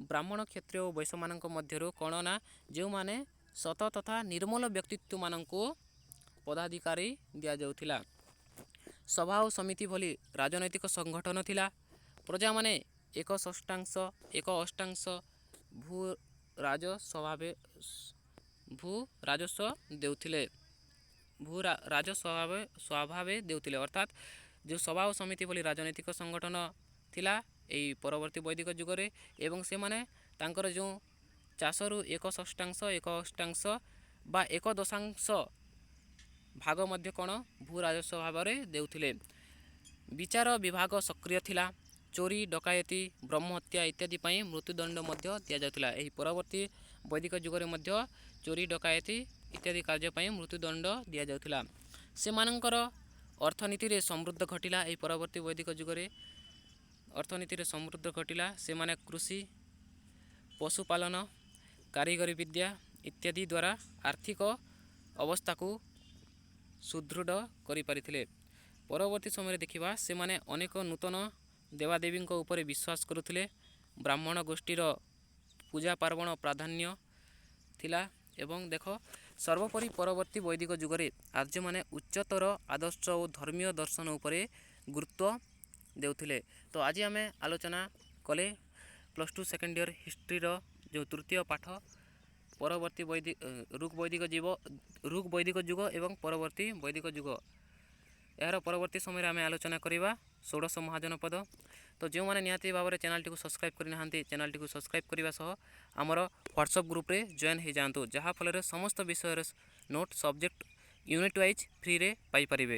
ବ୍ରାହ୍ମଣ, କ୍ଷତ୍ରିୟ ଓ ବୈଶ୍ୟମାନଙ୍କ ମଧ୍ୟରୁ କ'ଣ ନା ଯେଉଁମାନେ ସତ ତଥା ନିର୍ମଳ ବ୍ୟକ୍ତିତ୍ୱମାନଙ୍କୁ ପଦାଧିକାରୀ ଦିଆଯାଉଥିଲା। ସଭା ଓ ସମିତି ଭଳି ରାଜନୈତିକ ସଂଗଠନ ଥିଲା। ପ୍ରଜାମାନେ ଏକ ଷଷ୍ଠାଂଶ, ଏକ ଅଷ୍ଟାଂଶ ଭୂ ଭୂ ରାଜସ୍ୱ ଦେଉଥିଲେ, ଭୂ ରାଜସ୍ୱ ଦେଉଥିଲେ। ଅର୍ଥାତ୍ ଯେଉଁ ସଭା ଓ ସମିତି ଭଳି ରାଜନୈତିକ ସଂଗଠନ ଥିଲା ଏଇ ପରବର୍ତ୍ତୀ ବୈଦିକ ଯୁଗରେ, ଏବଂ ସେମାନେ ତାଙ୍କର ଯେଉଁ ଚାଷରୁ ଏକ ଷଷ୍ଠାଂଶ, ଏକ ଅଷ୍ଟାଂଶ ବା ଏକ ଦଶାଂଶ ଭାଗ ମଧ୍ୟ କ'ଣ ଭୂ ରାଜସ୍ୱ ଭାବରେ ଦେଉଥିଲେ। ବିଚାର ବିଭାଗ ସକ୍ରିୟ ଥିଲା। ଚୋରି, ଡକାୟତି, ବ୍ରହ୍ମହତ୍ୟା ଇତ୍ୟାଦି ପାଇଁ ମୃତ୍ୟୁଦଣ୍ଡ ମଧ୍ୟ ଦିଆଯାଉଥିଲା। ଏହି ପରବର୍ତ୍ତୀ ବୈଦିକ ଯୁଗରେ ମଧ୍ୟ ଚୋରି, ଡକାୟତି ଇତ୍ୟାଦି କାର୍ଯ୍ୟ ପାଇଁ ମୃତ୍ୟୁଦଣ୍ଡ ଦିଆଯାଉଥିଲା। ସେମାନଙ୍କର ଅର୍ଥନୀତିରେ ସମୃଦ୍ଧ ଘଟିଲା। ଏହି ପରବର୍ତ୍ତୀ ବୈଦିକ ଯୁଗରେ ଅର୍ଥନୀତିରେ ସମୃଦ୍ଧ ଘଟିଲା। ସେମାନେ କୃଷି, ପଶୁପାଳନ, କାରିଗରୀ ବିଦ୍ୟା ଇତ୍ୟାଦି ଦ୍ୱାରା ଆର୍ଥିକ ଅବସ୍ଥାକୁ ସୁଦୃଢ଼ କରିପାରିଥିଲେ। ପରବର୍ତ୍ତୀ ସମୟରେ ଦେଖିବା, ସେମାନେ ଅନେକ ନୂତନ ଦେବାଦେବୀଙ୍କ ଉପରେ ବିଶ୍ୱାସ କରୁଥିଲେ। ବ୍ରାହ୍ମଣ ଗୋଷ୍ଠୀର ପୂଜା ପାର୍ବଣ ପ୍ରାଧାନ୍ୟ ଥିଲା। ଏବଂ ଦେଖ, ସର୍ବୋପରି ପରବର୍ତ୍ତୀ ବୈଦିକ ଯୁଗରେ ଆର୍ଯ୍ୟମାନେ ଉଚ୍ଚତର ଆଦର୍ଶ ଓ ଧର୍ମୀୟ ଦର୍ଶନ ଉପରେ ଗୁରୁତ୍ୱ ଦେଉଥିଲେ। ତ ଆଜି ଆମେ ଆଲୋଚନା କଲେ +2 ସେକେଣ୍ଡ ଇୟର୍ ହିଷ୍ଟ୍ରିର ଯେଉଁ ତୃତୀୟ ପାଠ, ପରବର୍ତ୍ତୀ ବୈଦିକ ଋକ୍ ବୈଦିକ ଜୀବ ଋକ୍ ବୈଦିକ ଯୁଗ ଏବଂ ପରବର୍ତ୍ତୀ ବୈଦିକ ଯୁଗ। ଏହାର ପରବର୍ତ୍ତୀ ସମୟରେ ଆମେ ଆଲୋଚନା କରିବା ଷୋଡ଼ଶ ମହାଜନପଦ। ତ ଯେଉଁମାନେ ନିହାତି ଭାବରେ ଚ୍ୟାନେଲଟିକୁ ସବସ୍କ୍ରାଇବ୍ କରିନାହାନ୍ତି, ଚ୍ୟାନେଲଟିକୁ ସବସ୍କ୍ରାଇବ୍ କରିବା ସହ ଆମର ହ୍ୱାଟ୍ସଆପ୍ ଗ୍ରୁପ୍ରେ ଜଏନ୍ ହେଇଯାଆନ୍ତୁ, ଯାହାଫଳରେ ସମସ୍ତ ବିଷୟର ନୋଟ୍ ସବଜେକ୍ଟ ୟୁନିଟ୍ ୱାଇଜ୍ ଫ୍ରିରେ ପାଇପାରିବେ।